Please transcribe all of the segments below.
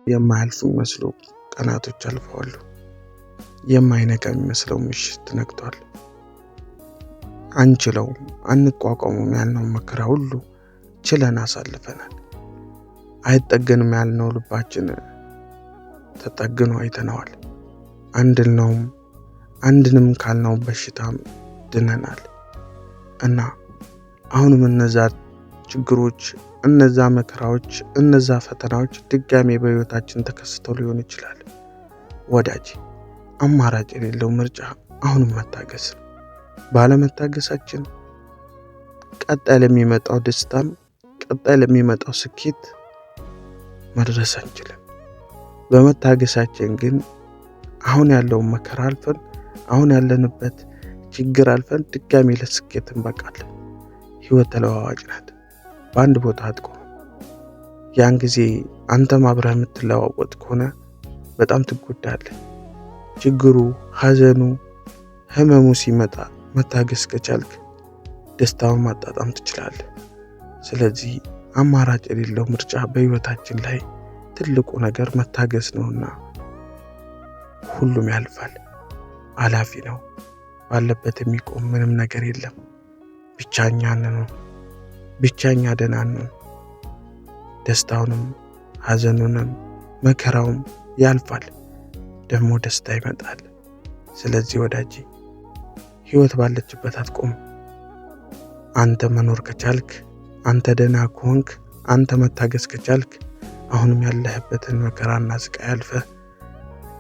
የማያልፉ የሚመስሉ ቀናቶች አልፈዋል። የማይነጋ የሚመስለው ምሽት ነግቷል። አንችለውም፣ አንቋቋሙም ያልነውን መከራ ሁሉ ችለን አሳልፈናል። አይጠገንም ያልነው ልባችን ተጠግኖ አይተነዋል። አንድነውም አንድንም ካልነው በሽታም ድነናል። እና አሁንም እነዛ ችግሮች፣ እነዛ መከራዎች፣ እነዛ ፈተናዎች ድጋሜ በህይወታችን ተከስተው ሊሆን ይችላል። ወዳጅ፣ አማራጭ የሌለው ምርጫ አሁንም መታገስ ነው። ባለመታገሳችን ቀጣይ ለሚመጣው ደስታም ቀጣይ ለሚመጣው ስኬት መድረስ አንችልም። በመታገሳችን ግን አሁን ያለውን መከራ አልፈን፣ አሁን ያለንበት ችግር አልፈን ድጋሚ ለስኬት እንበቃለን። ህይወት ተለዋዋጭ ናት። በአንድ ቦታ አትቆምም። ያን ጊዜ አንተም አብረህ የምትለዋወጥ ከሆነ በጣም ትጎዳለህ። ችግሩ፣ ሀዘኑ፣ ህመሙ ሲመጣ መታገስ ከቻልክ ደስታውን ማጣጣም ትችላለህ። ስለዚህ አማራጭ የሌለው ምርጫ በህይወታችን ላይ ትልቁ ነገር መታገስ ነውና ሁሉም ያልፋል። አላፊ ነው። ባለበት የሚቆም ምንም ነገር የለም። ብቻ እኛ እንኑር፣ ብቻ እኛ ደህና እንሁን። ደስታውንም ሀዘኑንም መከራውም ያልፋል፣ ደግሞ ደስታ ይመጣል። ስለዚህ ወዳጄ፣ ህይወት ባለችበት አትቆም። አንተ መኖር ከቻልክ፣ አንተ ደህና ከሆንክ፣ አንተ መታገስ ከቻልክ አሁንም ያለህበትን መከራና ስቃይ አልፈህ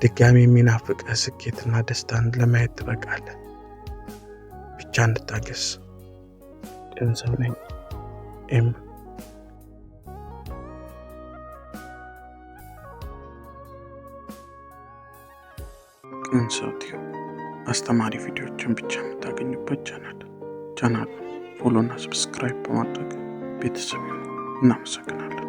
ድጋሚ የሚናፍቅህ ስኬትና ደስታን ለማየት ትበቃለህ። ብቻ እንታገስ። ቅን ሰው ነኝ። ኤም። ቅን ሰው ቲዩብ፣ አስተማሪ ቪዲዮዎችን ብቻ የምታገኙበት ቻናል። ቻናሉን follow እና subscribe በማድረግ ቤተሰብ ይሁኑ። እናመሰግናለን።